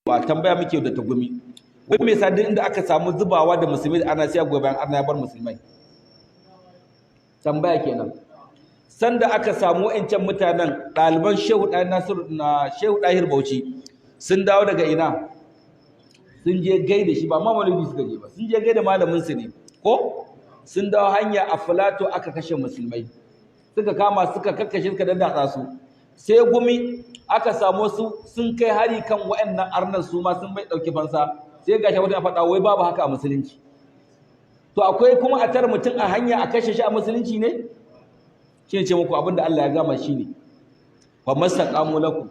Cewa tambaya muke da tagumi, wai me yasa duk inda aka samu zubawa da musulmi da ana siya gobe bayan arna ya bar musulmai? Tambaya kenan. Sanda aka samu wa'ancan mutanen, ɗaliban Shehu Ɗahir Nasiru na Shehu Ɗahir Bauchi, sun dawo daga ina? Sun je gaida shi, ba ma maulidi suka je ba, sun je gaida malamin su ne ko? Sun dawo hanya a Filato aka kashe musulmai, suka kama, suka kakkashe, suka daddatsa su. Sai Gumi aka samu su sun kai hari kan wa'annan arnan, su ma sun bai dauki fansa. Sai gashi wata faɗa wai babu haka a musulunci. To akwai kuma a tare mutum a hanya a kashe shi a musulunci ne? Shi ce muku abinda Allah ya gama shi ne, fa mastaqamu lakum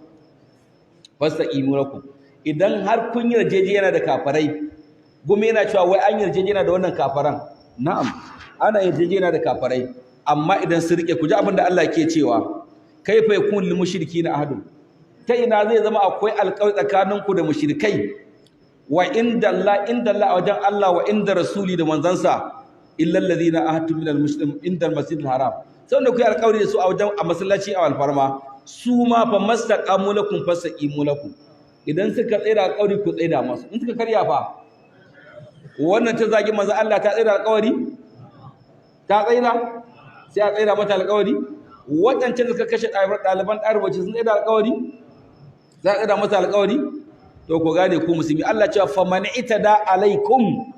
fastaqimu lakum. Idan har kun yi yarjejeniya da kafarai, Gumi yana cewa wai an yarjejeniya da wannan kafaran. Na'am, ana yarjejeniya da kafarai, amma idan su rike. Ku ji abin da Allah ke cewa: kaifa yakun lil mushrikina ahadun, ta ina zai zama akwai alƙawari tsakaninku da mushrikai? Wa inda Allah, inda Allah, wajen Allah, wa inda rasuli, da manzansa, illa alladhina ahadtum minal muslim inda al-masjidil haram. Sai da ku yi alƙawari da su a wajen, a masallaci a alfarma, su ma fa mastaqamu lakum fastaqimu lakum. Idan suka tsira alƙawari, ku tsira masu. In suka karya fa? Wannan ta zagi manzo Allah, ta tsira alƙawari? Ta tsira? Sai a tsira mata alƙawari? Waɗancan da suka kashe ɗaliban ɗalibaci sun tsira alƙawari? Za a tsira mata alƙawari? To ku gane, ku musulmi, Allah cewa faman itada alaikum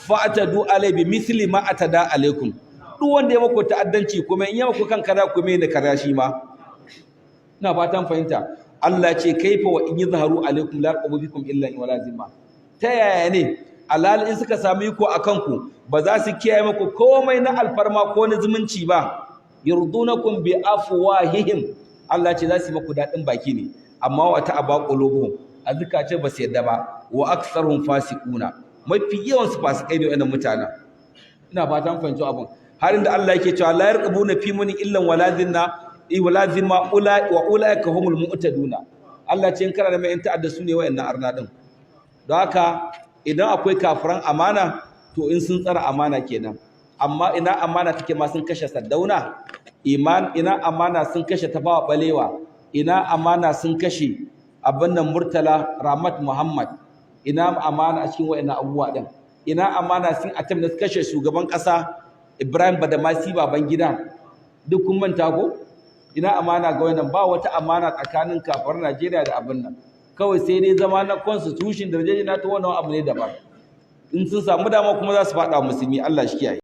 fa'tadu alai bi mithli ma atada alaikum. Duk wanda ya muku ta'addanci, kuma in ya muku kan kaza, kuma ne kaza shi ma. Ina fatan fahimta. Allah ce kaifa wa in yadhharu alaikum la yarqabu bikum illa wala zimma. Ta yaya ne alal in suka sami iko akan ku, ba za su kiyaye muku komai na alfarma ko na zumunci ba? Yurdunakum bi afwahihim, Allah ce za su yi muku dadin baki ne, amma wa ta'aba qulubuhum, azuka ce ba su yadda ba. Wa aktharuhum fasiquna, mafi yawan su fasikai ne wannan mutanen. Ina fatan fahimci abun. Har inda Allah yake cewa la yarqabuna fi mu'minin illa wala zinna wala zimma ula wa ulaika humul mu'taduna. Allah ce in kana da mai ta'adda, su ne wayannan arna din. Don haka idan akwai kafiran amana, to in sun tsara amana kenan. Amma ina amana take ma sun kashe Saddauna? Iman ina amana sun kashe Tafawa Balewa? Ina amana sun kashe abin nan, Murtala Ramat Muhammad? Ina amana a cikin wayannan abubuwa din? Ina amana sun atam da kashe shugaban kasa Ibrahim Badamasi Babangida? Duk kun manta ko? Ina amana ga wannan? Ba wata amana tsakanin kafar Najeriya da abin nan. Kawai sai dai zama na constitution da yarjejeniya ta, wannan abu ne daban. In sun samu dama kuma za su faɗa musulmi. Allah shi kiyaye.